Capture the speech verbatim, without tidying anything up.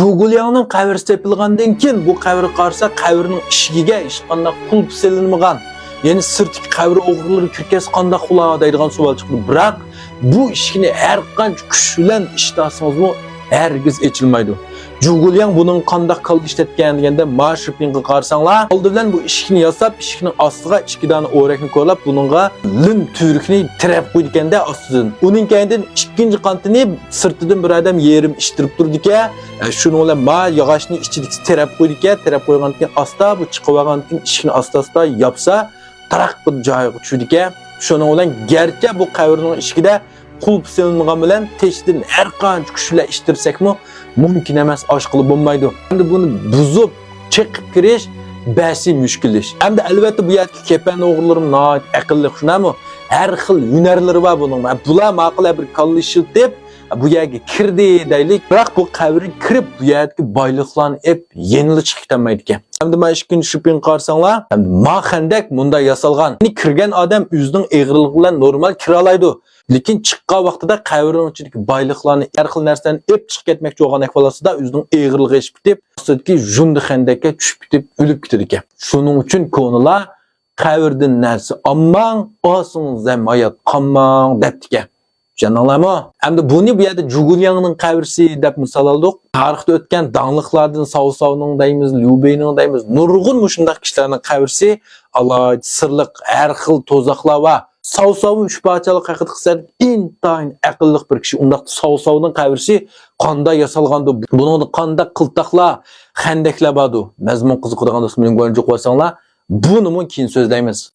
جۇگۇلياڭنىڭ قەبرىسى تېپىلغاندىن كېيىن بۇ قەبرىگە قارىسا، قەبرىنىڭ ئىشىكىگە ھېچقانداق قۇلۇپ سېلىنمىغان. يەنى سىرتتىكى قەبرە ئوغرىلىرى كىرىپ كەتسە قانداق بولا دەيدىغان سوئال چىقىدۇ. بىراق بۇ ئىشىكنى ھەر قانچە كۈچ بىلەن ئىشلەتسىڭىزمۇ ھەرگىز ئېچىلمايدۇ. جۇگۇلياڭ بۇنىڭ قانداق كاللا ئىشلەتكەن دېگەندە، ما شىپىڭغا قارىساڭلار، ئالدى بىلەن بۇ ئىشىكنى ياساپ، ئىشىكنىڭ ئاستىغا ئىككى دانە ئورەكنى كولاپ، بۇنىڭغا لىم تۈۋرۈكنى تىرەپ قويىدىكەن-دە ئاستىدىن. ئۇنىڭ كەينىدىن ئىككىنچى قانتىنى سىرتىدىن بىر ئادەم يېرىم ئىتتىرىپ تۇرىدىكەن. ئە، شۇنىڭ بىلەن ما ياغاچنى ئىچىدىكى تىرەپ قويىدىكەن. تىرەپ قويغاندىن كېيىن ئاستا بۇ چىقىۋالغاندىن كېيىن ئىشىكنى ئاستا-ئاستا ياپسا، تاراق بىر جايغا چۈشىدىكەن. شۇنىڭ بىلەن گەرچە بۇ قەبرىنىڭ ئىشىكىدە قۇلۇپ سېلىنغان بىلەن تېشىدىن ھەر قانچە كۈچ بىلەن ئىتتىرسەكمۇ مۇمكىن ئەمەس، ئاچقىلى بولمايدۇ. ئەمدى بۇنى بۇزۇپ چېقىپ كىرىش بەسى مۈشكۈل ئىش. ئەمدى ئەلۋەتتە بۇ يەردىكى كېپەن ئوغرىلىرىمۇ ناھايىتى ئەقىللىق، شۇنداقمۇ؟ ھەر خىل ھۈنەرلىرى بار بۇنىڭ. بۇلار ماقۇل بىر كاللا ئىشلىتىپ بۇ يەرگە كىردى دەيلىك. بىراق بۇ قەبرىگە كىرىپ بۇ يەردىكى بايلىقلارنى ئېلىپ يەنىلا چىقىپ كېتەلمەيدىكەن. ئەمدى مانا ئىككىنچى شۇپىڭغا قارىساڭلار، ئەمدى ما خەندەك مۇنداق ياسالغان. يەنى كىرگەن ئادەم ئۆزىنىڭ ئېغىرلىقى بىلەن نورمال كىرالايدۇ. لېكىن چىققان ۋاقتىدا قەبرىنىڭ ئىچىدىكى بايلىقلارنى، ھەر خىل نەرسىلەرنى ئېلىپ چىقىپ كەتمەكچى بولغان ئەھۋالاتىدا ئۆزىنىڭ ئېغىرلىقى ئېشىپ كېتىپ، ئاستىدىكى ژۇندى خەندەككە چۈشۈپ كېتىپ ئۆلۈپ كېتىدىكەن. شۇنىڭ ئۈچۈن كونىلار «قەبرىدىن نەرسە ئالماڭ، ئالسىڭىز ھەم ھايات قالماڭ» دەپتىكەن. چۈشەندىڭلارمۇ؟ ئەمدى بۇنى بۇ يەردە جۇگۇلياڭنىڭ قەبرىسى دەپ مىسال ئالدۇق. تارىختا ئۆتكەن داڭلىقلاردىن ساۋساۋنىڭ دەيمىز، ليۇبېينىڭ دەيمىز، نۇرغۇن مۇشۇنداق كىشىلەرنىڭ قەبرىسى ئالاھىدە سىرلىق، ھەر خىل توزاقلار بار. ساۋساۋ ئۈچ پادىشاھلىق ھەققىدە قىلسا، ئىنتايىن ئەقىللىق بىر كىشى. ئۇنداقتا ساۋساۋنىڭ قەبرىسى قانداق ياسالغاندۇ؟ بۇنىڭدا قانداق قىلتاقلار، خەندەكلەر باردۇ؟ مەزمۇن قىزىقىدىغان دوستلار، مېنىڭ گۇۋاھىمچىلىق قىلساڭلار، بۇنىمۇ كېيىن سۆزلەيمىز.